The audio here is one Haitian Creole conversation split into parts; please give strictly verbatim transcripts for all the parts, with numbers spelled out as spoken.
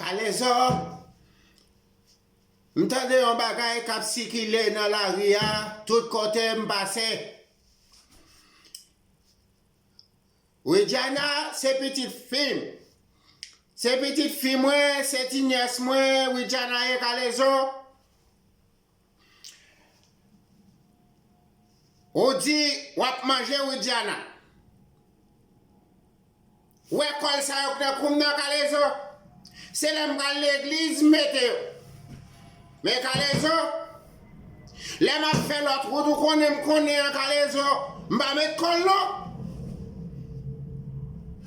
Kalezo, m tande yon bagay k ap sikile nan lari a, tout kote m pase. Widiana se pitit fi m. Se pitit fi mwen, se ti nyès mwen, Widiana ye Kalezo. Ou di w ap manje Widiana. Ou wè kòl sa yo k nan kou m nan, Kalezo? Se lè m pral legliz m mete yo. Men Kalezo, lè m ap fè lòt wout ou konnen m konnen an, Kalezo, m pa met kòl non.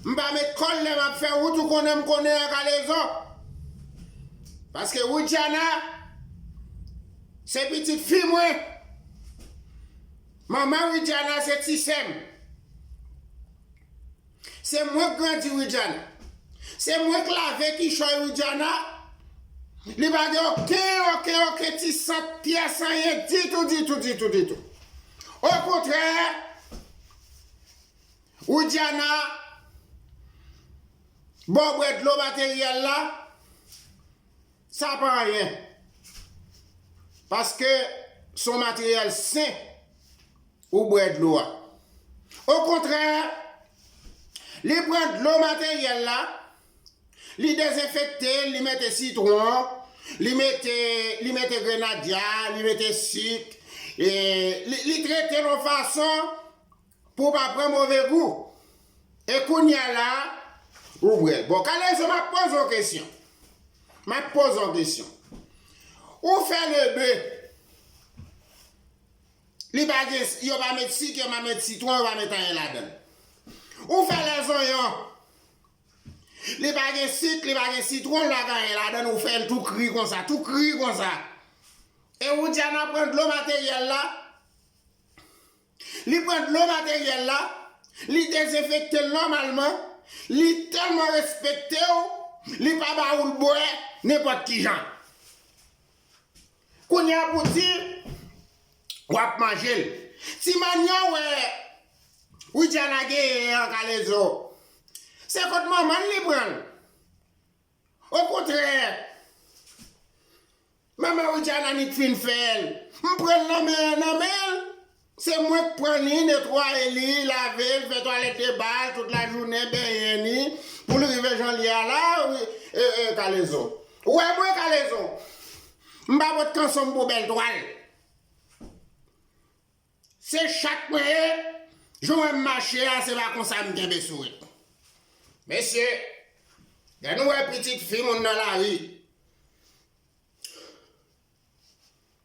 M pa met kòl lè m ap fè wout ou konnen m konnen an, Kalezo. Paske Widiana se pitit fi mwen. Manman Widiana se ti sè m. Se mwen k grandi Widiana. Se mwen k lave kichòy Widiana. Li pa gen okenn, okenn, okenn ti sant pyès anyen ditou, ditou, ditou, ditou. Okontrè, Widiana ba w bwè dlo materyèl la, sa pa anyen. Paske se yon materyèl sen ou bwè dlo a. Okontrè, li pran dlo materyèl la, li dezenfekte l, li mete sitwon, li mete, li mete grenadya, li mete sik, e li, li trete l yon fason pou w pa pran move gou. E kounye a la, ou bwè l. Bon, Kalezo, m ap poze w kesyon. M ap poze w kesyon. Ou fè lebe. Li pa gen, yo pa met sik, yo pa met sitwon, yo pa met anyen ladan l. Ou fè lèzonyon. Li pa gen sik, li pa gen sitwon, li pa gen anyen ladan l, ou fè l tou kri konsa, tou kri konsa. E Widiana pran dlo materyèl la. Li pran dlo materyèl la, li dezenfekte l nòmalman, li tèlman respekte w, li pa ba ou l bwè nenpòt ki jan. Kounye a pou di, w ap manje l. Ti mannyè w wè Widiana genyen an, Kalezo, se kot manman l li pran l. Okontrè, manman Widiana ni fin fè l. M pran l nan men, nan men l. Se mwen k pran li, netwaye li, lave l, fè twalèt de ba l tout lajounen, benyen li, pou l rive jan l ye a la, wi, e, e, Kalezo. Ou wè mwen, Kalezo? M pa pot kanson m pou bèl twal. Se chat mwen ye, jan w wè m mache a, se pa konsa m kenbe sourit. Mesye, lè nou wè pitit fi moun nan lari,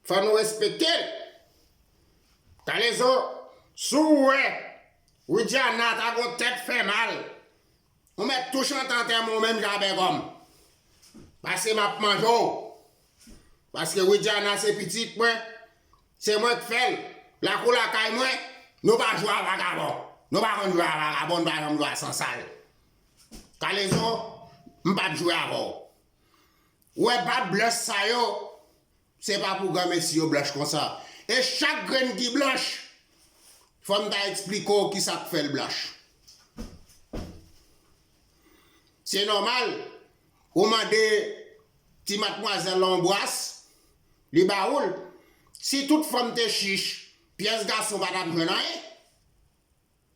fò nou respekte l. Kalezo, si w wè Widiana ta gon tèt fè mal, ou mèt tou chante antèman w menm jan avèk òm. Paske m ap manje w. Paske Widiana se pitit mwen, se mwen k fè l. Lakou lakay mwen, nou pa jwe a vagabon. Nou pa konn jwe a vagabon, nou pa janm jwe a sansal. Kalezo, m p ap jwe avè w. Ou wè bab blanch sa yo, se pa pou granmesi yo blanch konsa. E chak grenn ki blanch, fò m ta eksplike w kisa k fè l blanch. Se nòmal, ou mande ti matmwazèl la yon bwas, li ba ou l. Si tout fanm te chich, pyès gason pa t ap jwenn anyen.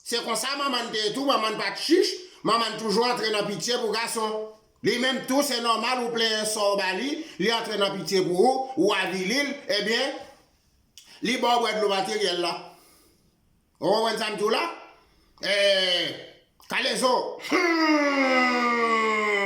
Se konsa manman n te ye tou, manman n pa t chich, manman n toujou antre nan pitye pou gason. Li menm tou, se nòmal ou plenyen sò w ba li, li antre nan pitye pou ou, ou avili l, ebyen, li ba w bwè dlo materyèl la. Ou konprann sa m di w la? Eh, Kalezo. Hmm.